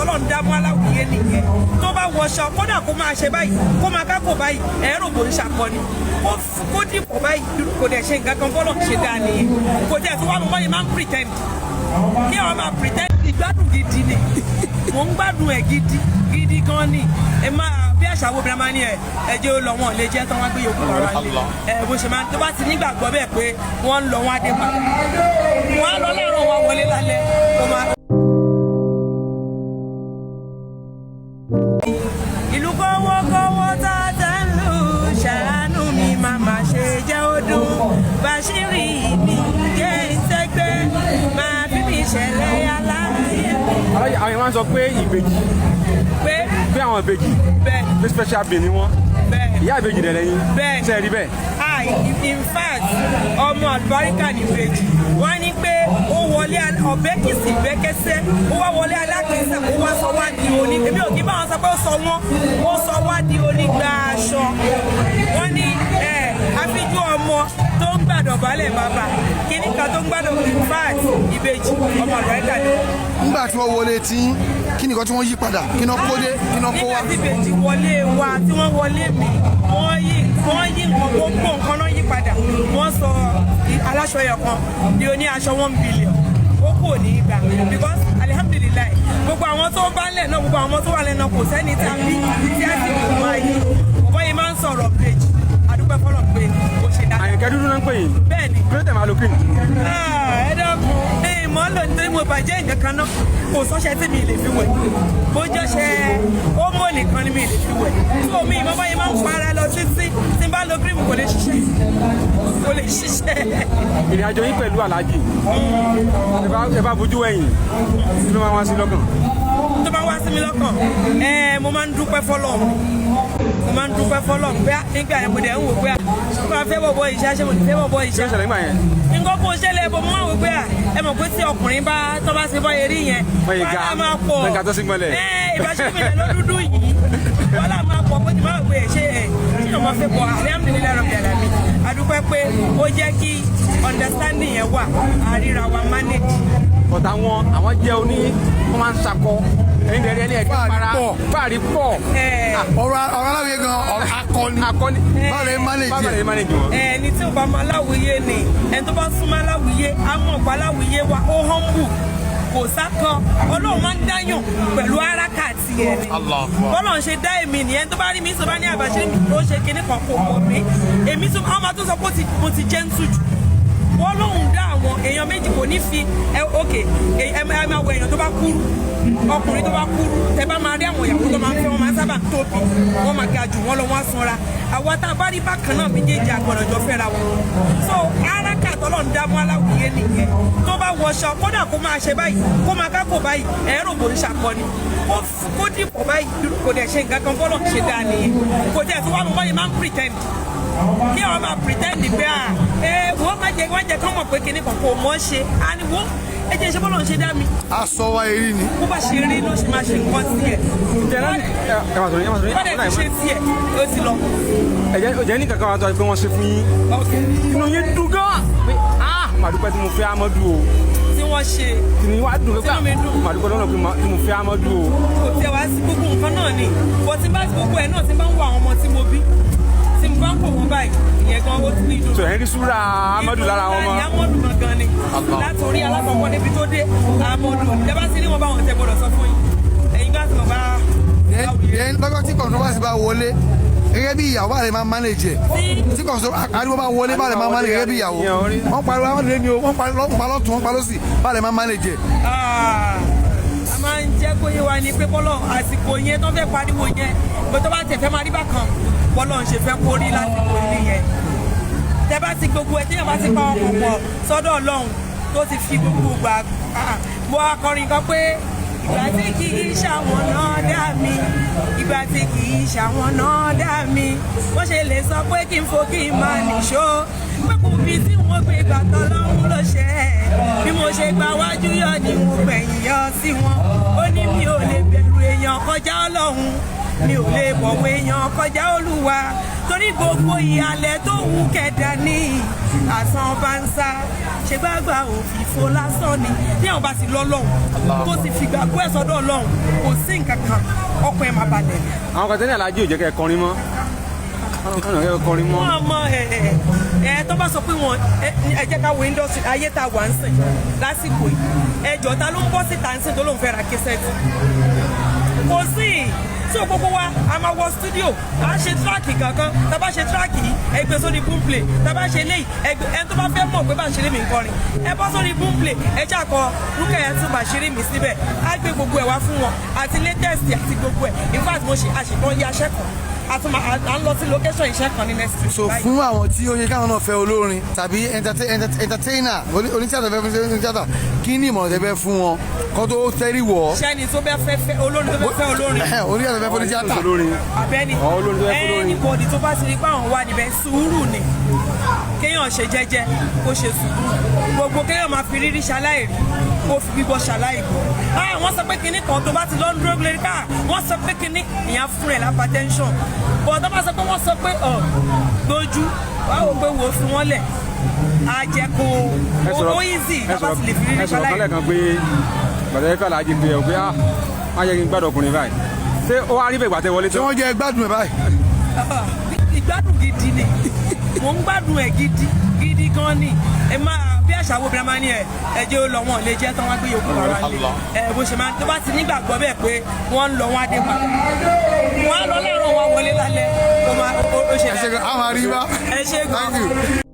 tọ́lọ́run dá mọ́ aláwìyé nìyẹn. Tó bá wọṣọ, kódà kó máa ṣe báyìí, kó máa kákò báyìí, ẹ̀rọ bò ń ṣàkọni, kó dìpọ̀ báyìí, kò dẹ̀ ṣe nǹkan kan. Bọ́lọ̀ ṣe dáa nìyẹn. Kò tẹ̀ tó wá mọ́ báyìí, máa ń pretend, kí àwọn máa pretend. Ìgbádùn gidi ni mò ń gbádùn ẹ̀, gidi gidi gan ni. Ẹ máa bí àṣà wo obìnrin máa ní ẹ ẹ jẹ́ ó lọ, wọn lè jẹ́ tán, wá gbé yòókù wá lé ẹ. Bó ṣe máa tó bá ti nígbàgbọ́ bẹ́ẹ̀ pé wọ́n ń lọ, wọ́n á dé padà, wọ́n á lọ láàárọ̀, wọn wọlé lálẹ́, ó máa. Ìlú kọ́wọ́kọ́wọ́ tá a tẹ́ ń lù, ṣàánú mi, màmá ṣe jẹ́ ó dùn. Bàṣírí mi jẹ́ ìtẹ́gbẹ́ máa fi mi ṣẹlẹ̀ aláyé. Alájì, àwọn èèyàn máa ń sọ pé ìbejì pé pé àwọn ìbejì bẹ́ẹ̀ pé special being ni wọ́n. Bẹ́ẹ̀. Ìyá ìbejì dẹ̀ lẹ́yìn. Bẹ́ẹ̀. Ṣe é rí bẹ́ẹ̀? Ah, in fact, ọmọ àlùbáríkà ní ìbejì. Wọ́n ní pé ó wọlé ọ̀bẹ kìsì bẹ́kẹ́sẹ́, ó wá wọlé alákìísà, ó wá sọ wá di oní. Èmi ò kí bá wọn sọ pé ó sọ wọ́n, ó sọ wá di onígbà aṣọ. Wọ́n ní ẹ àfijú ọmọ tó ń gbàdọ̀ balẹ̀ bàbá kíní kan tó ń gbàdọ̀. In fact, ìbejì, ọmọ àlùbáríkà ni. Nígbà tí wọ́n wọlé tí, kí nìkan tí wọ́n yí padà? Kí náà kó dé? Kí náà kó wá? Nígbà tí ìbejì wọlé wa, tí wọ́n wọlé mi, wọ́n yí nǹkan, gbogbo nǹkan náà yí padà. Wọ́n sọ aláṣọ ẹyọ kan di oní aṣọ 1 billion. Ó kò ní í gbà because alihamdulilayi, gbogbo àwọn tó bá ń lẹ̀ náà, gbogbo àwọn tó wà lẹ̀ náà, kò sẹ́ni tí a bí tí a sì kò máa yí bọ́bọ́ yìí máa ń sọ̀rọ̀ péjì. Adúpẹ́ fọlọ́ pé ó ṣe dáadáa. Àyìnkẹ́ dúdú náà ń pè yín. Bẹ́ẹ̀ ni. Kí ló tẹ̀ máa lo cream? Ah, ẹ dákun, ẹ mọ̀ ń lò nítorí mo bàjẹ́ nǹkan kan náà. Kò sọ́ṣẹ́ tí mi lè fi wẹ̀, bó jọ́ṣẹ́ ómò nìkan ni mi lè fi wẹ̀ tí omi ìmọ̀ báyìí máa ń para lọ títí. Tí n bá lo cream, kò lè ṣiṣẹ́, kò lè ṣiṣẹ́. Ìrìn àjò yín pẹ̀lú aláàjì, ẹ bá bójú ẹ̀yìn, kí ló máa wá sí lọ́kàn? Tó bá wá sí mi lọ́kàn, ẹ mo máa ń dúpẹ́ fọlọ́run, mo máa ń dúpẹ́ fọlọ́run pé nígbà yẹn mo dẹ̀ ń wò pé ṣé mo fẹ́ bọ̀bọ̀ ìṣá, ṣé mo fẹ́ bọ̀bọ̀ Kí ìṣá. ló ṣẹlẹ̀ nígbà yẹn? Nǹkan kò ṣẹlẹ̀ bọ̀, mo máa wò pé ẹ mọ̀ pé tí ọkùnrin bá tọ́ bá ṣe bọ́ eré yẹn, Wọ́n yìí ga, wàhálà máa pọ̀. Wọ́n ga tó sí gbọ́nlẹ̀. Ẹ ìbáṣepọ̀ ló dúdú yìí, wàhálà máa pọ̀ pé tí máa wò pé ṣé ẹ ṣé ọmọ fẹ́ bọ̀. Alhamdulillahi rabbil alamin, adúpẹ́ pé ó jẹ́ kí understanding yẹn wà, àríra wa manage. Ọ̀tá wọn, àwọn jẹ́ oní wọ́n máa ń sakọ, ẹ̀yin dẹ̀rẹ̀ ní ẹ̀kẹ́ Fáàrí para pọ̀. Fáàrí pọ̀. Ẹ Ọ̀rọ̀ aláwìyé gan, ọ̀rọ̀ akọni. Akọni. Báwo lè manage Báwo lè ẹ̀? manage wọn? Ẹni tí ò bá mọ aláwìyé ni, ẹni tó bá súnmọ́ aláwìyé á mọ̀ pé aláwìyé wa ó humble, kò sákan. Ọlọ́run máa ń dáyàn pẹ̀lú araka tiẹ̀ ni. Bọ́lọ̀ ń ṣe dá èmi nìyẹn. Tó bá rí mi, sọ bá ní àbàṣe mi ó ṣe kinní kan, kò mọ̀ mí. Èmi tún àwọn máa tún sọ pé mo ti gentle jù. Wọ́n lóhùn dá àwọn èèyàn méjì, kò ní fi ẹ. Ok, ẹ máa wọ èèyàn tó bá kúrú, ọkùnrin tó bá kúrú, tẹ bá máa rí àwọn ìyàwó tó máa ń fẹ́, wọn máa ń sábà tóbi, wọ́n máa ga jù wọ́n lọ, wọ́n á sanra. Àwa tá a bá rí bákan náà, méjèèjì àgbọ̀dọ̀ jọ fẹ́ra wọn. So araka tọ́lọ̀ ń dá mọ́ aláwìyé nìyẹn. Tó bá wọṣọ, kódà kó máa ṣe báyìí, kó máa kákò báyìí, ẹ̀rọ bò ń ṣàkọni, kó dìpọ̀ báyìí, kò dẹ̀ ṣe nǹkan kan. Bọ́lọ̀ ṣe dáa nìyẹn. Kò tẹ̀ tó wá mọ́ báyìí, máa ń pretend, kí àwọn máa pretend pé ẹ wọ́n máa jẹ, wọ́n jẹ kán mọ̀ pé kinní kan kò mọ̀ ṣe á ní wọ́n ẹ jẹ́ ṣe bọ́lọ̀ ń ṣe dá mi. Aṣọ wa eré ni. Bó bá ṣe rí ló ṣe máa ṣe nǹkan tiẹ̀. Ǹjẹ́ náà ẹ máa sọ̀rọ̀, ẹ máa sọ̀rọ̀. Bó dẹ̀ ti ṣe tiẹ̀, ó ti lọ. Ẹ̀jẹ̀ ní kankan wà tó pé wọ́n ṣe fún yín, inú yín dùn gan pé ah, màá dúpẹ́ tí mo fẹ́ Amadu o. Tí wọ́n ṣe. Tí wàá dùn pé Tínú mi dùn. Màá dúpẹ́ lọ́nà pé tí mo fẹ́ Amadu o. Kò tẹ wá sí gbogbo nǹkan náà ni bó ti bá gbogbo ẹ̀ náà, tí bá ń wo àwọn ọmọ tí mo bí, tí mo bá ń pò wọ́n báyìí, ìyẹn gan ó ti dùn. Tó ẹ̀ ń rí súrà Amadu lára wọn mọ́. Ìdùnnú Amadu gangan ni, látòrí alákọ̀ọ́kọ́ níbi tó dé Amadu. Tẹ bá sí ní wọn bá wọn tẹ gbọdọ̀ sọ fún yín, ẹ̀yin gbà tí mo bá. Then lọ́jọ́ tí controversy bá wọlé, gẹ́gẹ́ bí ìyàwó, bá lè máa manage ẹ̀? Tí controversy ariwo bá wọlé, bá lè máa manage gẹ́gẹ́ bí ìyàwó? Wọ́n pariwo àwọn lè ní o, wọ́n pariwo lọ́tún, lọ́tún, wọ́n pariwo sí, bá lè máa manage ẹ̀? Ah, a máa ń jẹ́ kó yé wa ni pé bọ́lọ̀ àsìkò yẹn tó fẹ́ pariwo yẹn, pé tó bá tẹ̀ fẹ́ máa rí bákan, bọ́lọ̀ ń ṣe fẹ́ kó rí lásìkò yìí yẹn. Tẹ bá ti gbogbo ẹ, téèyàn bá ti pa ọkàn pọ̀ sọ́dọ̀ Ọlọ́run, tó ti fi gbogbo gbà. Ah, mo akọrin kan pé ìgbà tí kì í ṣàwọn náà dá mi, ìgbà tí kì í ṣàwọn náà dá mi, wọ́n ṣe lè sọ pé kí n fò, kí n máa nìṣó, pé kò bí tí wọ́n gbé gbà tọ́lọ́run ló ṣe é. Bí mo ṣe gba wájú yọ ni mo gbẹ̀yìn yọ sí wọn. Ó ní mi ò lè bẹ̀rù èèyàn kọjá Ọlọ́run, mi ò lè bọ̀wọ̀ èèyàn kọjá Olúwa, torí gbogbo ìhàlẹ̀ tó wù kẹ̀dá ní àsán bá ń sá. Ṣe gbàgbà òfìfo lásán ni. Bí àwọn bá ti lọ lọ́hùn, tó ti fìgbàgbọ́ ẹ̀ sọ́dọ̀ Ọlọ́hun, kò sí nǹkan kan, ọkàn ẹ̀ máa balẹ̀ ni. Àwọn kan tẹ́lẹ̀, alájí ò jẹ́ kẹ́ ẹ kọrin mọ́. Àwọn kan náà kẹ́ ẹ kọrin mọ́. Wọ́n mọ ẹ ẹ ẹ tó bá sọ pé wọn ẹ jẹ́ ká wo industry ayé tá a wà ń sìn lásìkò yìí. Ẹ jọ̀ọ́, ta ló ń bọ́ síta ń sìn tó lóun fẹ́ ra cassette? Kò sí. Tí o gbogbo wa a máa wọ studio, a ṣe track kankan. Tá a bá ṣe track yìí, ẹ gbé sórí Boomplay. Tá a bá ṣe léyìí, ẹ gbé. Ẹni tó bá fẹ́ mọ̀ pé bá ń ṣeré mi ń kọrin, ẹ bọ́ sórí Boomplay, ẹ ṣàkọ Rukayat Bashiri mi síbẹ̀, á gbé gbogbo ẹ̀ wá fún wọn, àti latest àti gbogbo ẹ̀. In fact, mo ṣe àṣetán yaṣẹ́ kan, a tún máa à ń lọ sí location iṣẹ́ kan ní next week So báyìí. fún àwọn tí ó yẹ káwọn náà fẹ́ olórin tàbí entertainer, onítíátà fẹ́ fún onítíátà, kí ni ìmọ̀ràn tẹ́ fẹ́ fún wọn kó tó tẹ́rí wọ̀ ọ́? Ṣẹ́ni tó bẹ́ fẹ́ fẹ́ olórin, tó bẹ́ fẹ́ olórin? Onítíátà fẹ́ fún onítíátà. Olórin. Abẹ́ni Ọ̀, olórin tó fẹ́ fẹ́ olórin. Anybody tó bá ti rí pé àwọn wà níbẹ̀, sùúrù ni kéèyàn ṣe, jẹ́jẹ́ kó ṣe sùúrù. Gbogbo kéèyàn máa fi rírí ṣaláìrí, kó fi gbígbọ́ ṣaláìgbọ́. Ah, wọ́n sọ pé kinní kan, tó bá ti lọ ń dúró lórí ká wọ́n sọ pé kinní, ìyẹn fún ẹ̀ l'hypertension. Bọ̀ tó bá sọ pé wọ́n sọ pé ọ̀ gbójú wàá wò pé wò ó fi wọ́n lẹ̀, á jẹ́ kó Ẹ sọ̀rọ̀ ó easy ẹ tá bá sọ̀rọ̀ ti lè fi rírí ẹ sọ̀rọ̀ kan ṣaláìrí. lẹ́ẹ̀kan pé gbàtẹ́ fẹ́ alájí pé ẹ pé ah, má jẹ́ kí n gbádùn ọkùnrin báyìí. Ṣé ó wá rí bẹ́ẹ̀ gbàtẹ́ wọlé Ṣé tán? wọ́n jẹ́ gbádùn ẹ̀ báyìí? Ìgbádùn gidi ni mò ń gbádùn ẹ, gidi gidi gan ni. Ẹ máa bí àṣà wo obìnrin máa ní ẹ ẹ jẹ́ ó lọ, wọn lè jẹ́ tán, wá gbé yòókù wá wá lé ẹ. Bó ṣe máa tó bá ti nígbàgbọ́ bẹ́ẹ̀ pé wọ́n ń lọ, wọn á dé padà, wọ́n á lọ láàárọ̀, wọn wọlé lálẹ́, ó máa ó ṣe Ẹ ṣe gan, àwọn àríwá. Ẹ ṣe gan. Thank you.